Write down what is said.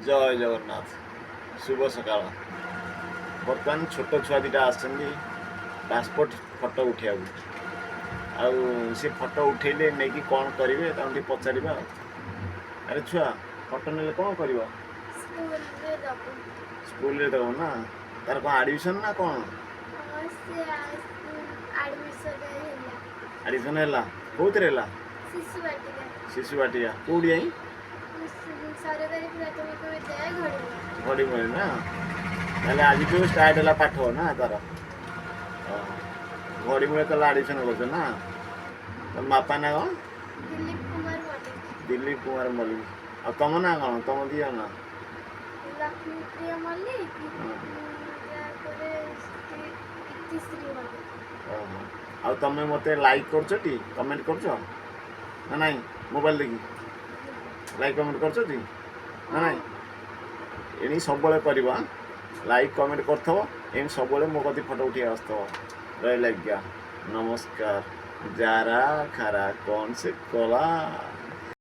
ଜୟ ଜଗନ୍ନାଥ, ଶୁଭ ସକାଳ। ବର୍ତ୍ତମାନ ଛୋଟ ଛୁଆ ଦୁଇଟା ଆସିଛନ୍ତି ପାସପୋର୍ଟ ଫଟୋ ଉଠେଇବାକୁ। ଆଉ ସେ ଫଟୋ ଉଠେଇଲେ ନେଇକି କ'ଣ କରିବେ, ତାଙ୍କୁ ଟିକେ ପଚାରିବା। ଆଉ ଆରେ ଛୁଆ, ଫଟୋ ନେଲେ କ'ଣ କରିବ? ସ୍କୁଲରେ ଦବୁ। ସ୍କୁଲରେ ଦେବ ନା? ତାର କ'ଣ ଆଡ଼ମିସନ୍ ନା କ'ଣ? ହଁ, ସେ ଆଡ଼ମିସନ୍ ହେଲା। ଆଡ଼ମିସନ୍ ହେଲା? କେଉଁଥିରେ ହେଲା? ଶିଶୁ ବାଟିକା। ଶିଶୁ ବାଟିକା କେଉଁଠି ଯାଇ? ସରକାରୀ ପ୍ରାଥମିକ ବିଦ୍ୟାଳୟ, ଘଡ଼ିମୁଳି। ଘଡ଼ିମୁଳି ନା? ତାହେଲେ ଆଜିଠୁ ଷ୍ଟାର୍ଟ ହେଲା ପାଠ ନା ତାର? ଘଡ଼ିମୁଳି ତାହେଲେ ଆଡ଼ମିସନ୍ କରୁଛ ନା? ତମ ବାପା ନା କ'ଣ? ଦିଲ୍ଲୀପ କୁମାର ମଲ୍ଲିକ। ଦିଲ୍ଲୀପ କୁମାର ମଲ୍ଲିକ। ଆଉ ତମ ନାଁ କ'ଣ, ତମ ଦିଅ ନା? ଲକ୍ଷ୍ମୀପ୍ରିୟ ମଲ୍ଲିକ। ତାପରେ ଇତିଶ୍ରୀ ମଲ୍ଲିକ। ଓହୋ, ଆଉ ତମେ ମୋତେ ଲାଇକ୍ କରୁଛ ଟି, କମେଣ୍ଟ କରୁଛ ନା ନାଇଁ? ମୋବାଇଲ ଦେଖି ଲାଇକ୍ କମେଣ୍ଟ କରୁଛ ଟି ନା ନାଇଁ? ଏଣିକି ସବୁବେଳେ କରିବ, ଲାଇକ୍ କମେଣ୍ଟ କରୁଥିବ। ଏମିତି ସବୁବେଳେ ମୋ କତି ଫଟୋ ଉଠେଇ ଆସୁଥିବ। ରହିଲା ଆଜ୍ଞା, ନମସ୍କାର। ଯାରା ଖାରା କ'ଣ ସେ କଲା।